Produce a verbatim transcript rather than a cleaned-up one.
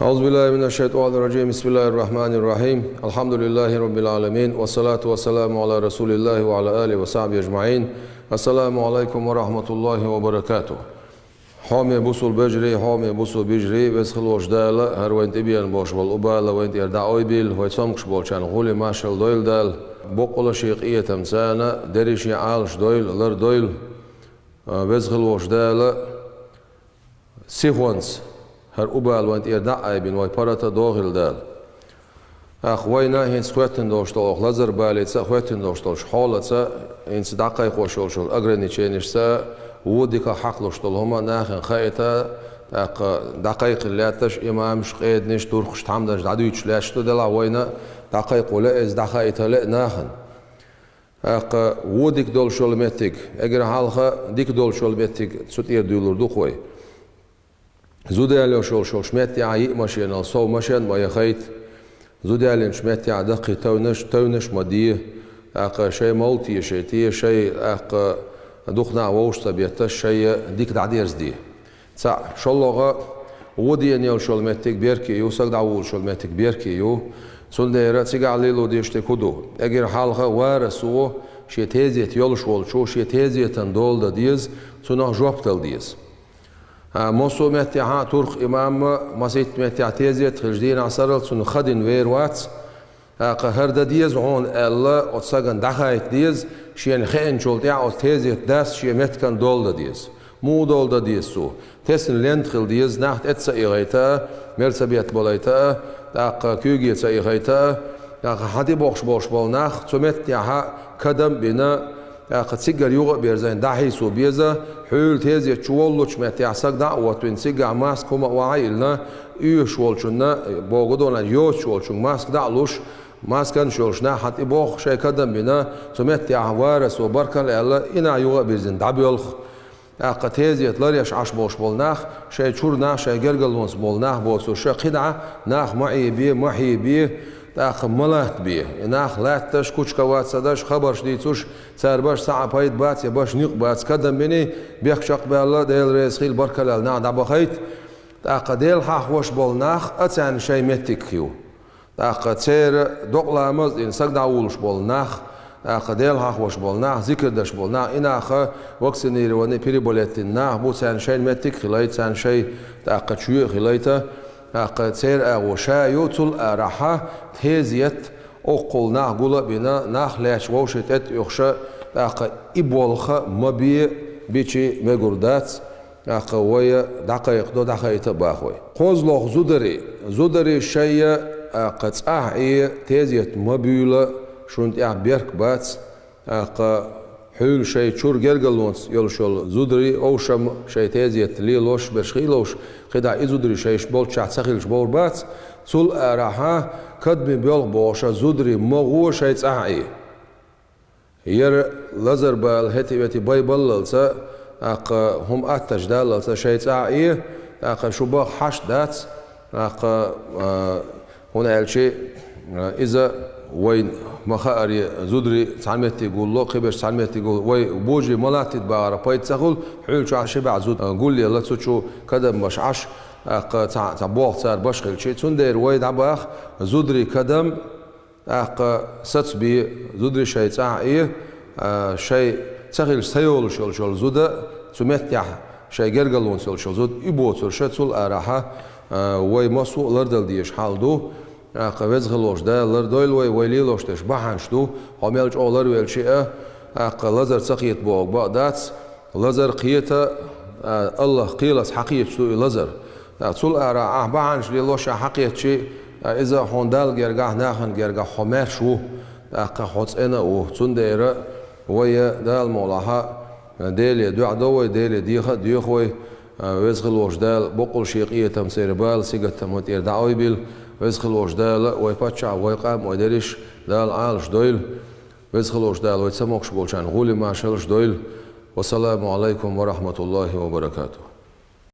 أعوذ بالله من الشيطان الرجيم. بسم الله الرحمن الرحيم. الحمد لله رب العالمين. والصلاة والسلام على رسول الله وعلى آله وصحبه أجمعين. السلام عليكم ورحمة الله وبركاته. Хьоме бусул бежари, хьоме бусул бижари, веза хилла волчу Дала, хӀара вайн тӀебеана болуш болу убала вайн тӀера дӀаойбийла, вай цомгуш болчарна гӀули маршалла дойла Дала, боккъала шен къинхетамца, дерриш а Ӏалаш дойла, лар дойла. А, веза хилла волчу Дала, сихонца хӀара убала вайн тӀера дӀа а айбина, вай паргӀата дохийла Дала. ТӀаккха вайна хӀинца хӀоьттина долуш долу, оха лазар балица а хӀоьттина долуш долчу хьолаца, хӀинца дӀакхайкхош йолчу ограниченешца вон дика хьакхалуш долу хӀума нахана хаийта, тӀаккха дӀакхайкхина лаьтташ, имамаш, къеданаш, туркхаш, тхьамданаш дӀадуьйцуш лаьтташ ду делахь вайна, дӀакхайкхо ле иза, дӀахаийта ле нахана. ТӀаккха вон дика долуш йолу меттиг, эггара хьалха дика долуш йолу меттиг цу тӀера дуьйлур ду-кх вай. Зуда яьлла йолуш йолуш меттехь йиъ машенал сов машен ма яхайта. Зуда яьллинчу меттехь даккхий тевнаш, тевнаш ма де. ТӀаккха шайн мовла тешийта, шайн, тӀаккха дукха нах вовшах ца бетташ, шайн дика дӀадерзаде. Цхьаъ, шолгӀа, вон дена йолуш йолу меттиг беркий ю, саг дӀавуллуш йолу меттиг беркий ю. Цундела цигахь лело дезаш дерг хӀун ду? Эггара хьалха варасо шен тезет йолуш волчо шен тезетан дола дан деза, цунах жоп дала деза. А, массо а меттехь а туркх имам а, масийтта меттехь тезет хилча дийнахь сарралц цунна ха дина вер вац. ТӀаккха хӀара дан деза хьуна аьлла, оцу сагана дӀахаийта деза, шена хиъначул тӀаьхьа оцу тезет дас шен меттиган дола дан деза. Муха дола дан деза цо? Тесна лента хила деза, нах тӀе ца ихайта а, мер ца беттабалайта а, тӀаккха куьйге ца ихайта а, тӀаккха хьан тӀебохуш болуш болу нах цу меттехь а кадам а бина, тӀаккха цигара юха а берзийна дӀахьийсо беза, хьуьлла тезет чу воллучу меттехь саг дӀа а хӀоттийна, цигахь маска хӀума а охьа а йиллина, оьшуш волчунна, богу долан йоцуш волчунна маска дӀа а луш, масканаш йолуш нах хьан тӀебоху, шайн кадам а бина, цу меттехь варасо баркалла аьлла, и нах юха а бирзина дӀабоьлху. ТӀаккха тезет ларъеш Ӏаш болуш болу нах, шайн чуьра нах, шайн гергарлонца болу нах боцурш, кхидӀа нах ма Ӏийбе, ма хьийбе, тӀаккха ма латтабе. И нах латташ, кучка вац ца даш, хабарш дийцуш, цара баш цхьа а пайда бац, я баш никъ бац, кадам бина, бехк чекхбаьлла, Дела реза хила, баркалла аьлла нах дӀабахийта. ТӀаккха Дела хьахош болу нах а царна шайн меттиг ю. ТӀаккха церан докъа ламаз а дина саг дӀавуллуш болу нах, тӀаккха Дела хьахош болу нах, зикр деш болу нах, и нах вакцинированный, переболеть дина нах бу, царна шайн меттиг а хилайта, царна шайн тӀаккха чоь а хилайта, тӀаккха церан агӀо ша ю, цул арахьа тезет, оккхул нах гул а бина, нах лаьтташ вовшийн тӀе а оьхуш, тӀаккха и болх ма бе, бича мегар дац. ТӀаккха вай дӀакхайкхадо, дӀахаийта а боху вай. КхозлагӀа зударий, зударий шайн, тӀаккха цӀахь Ӏе, тезет ма буьйлу, шуна тӀехь беркат бац. ТӀаккха хьуьлла шайн чуьра гергарлонца йолуш йолу зударий, овшам шайн тезет лелош берш хилла волуш, кхидӀа и зударий шайш болччохь ца хилча бовр бац. Цул арахьа кадаме боьлху бохуш зударий ма гӀо шайн цӀахь Ӏе. Яра лазар бала хӀетте-ветте байбаллалца, тӀаккха хӀума аттачу даллалца шайн цӀахь Ӏе, тӀаккха шу баха хьашт дац, тӀаккха, а, хӀунда аьлча, а, иза вайн ма-хааре зударий цхьана метте гулло, кхиберш цхьана метте гулло, вай божарий ма латтийта бахарах пайда ца хуьлу, хьуьлла чохь ши бӀе зуда гулъелла, цу чу кадам беш Ӏаш, тӀаккха цхьа, цхьа болх цара беш хилча. Цундела вай дӀабаха зударий кадам, тӀаккха сацабе, зударий шайн цӀахь Ӏе, а, шайн ца хилча ца йолуш йолуш йолу зуда, цу меттехь шайн гергарлонца йолуш йолу зуда, и боцурш цул арахьа, а, вай массо а лардала дезаш хьал ду. ТӀаккха веза хилла волчу Дала лардойла вай, вай лелош дерш бахьанаш ду, хьо мел чӀогӀа ларвелча а, тӀаккха лазар ца кхета боху бакъ дац, лазар кхета, а, АллахӀ кхелаца хьакхеташ ду и лазар. ТӀаккха цул арахьа ахь бахьанаш лелош а хьакхетча, а, иза хьуна Далла гергахь, нахана гергахь хьо маьрша ву, тӀаккха хьо цӀена а ву. Цундела вай Дала мукъалахь, а, Деле доӀа до вай, Деле деха а доьху вай, а, веза хилла волчу Дала боккъала шен къинхетамца церан бала, сингаттам вайн тӀера дӀаойбийла, веза хилла волчу Дала вай паччахь, вай къам, вай дерриш Дала Ӏалаш дойла. Веза хилла волчу Дала вай цомгуш болчарна гӀули маршаллаш дойла. Вассаламу Ӏалайкум ва рахьматуллахӀи ва баракатухӀ.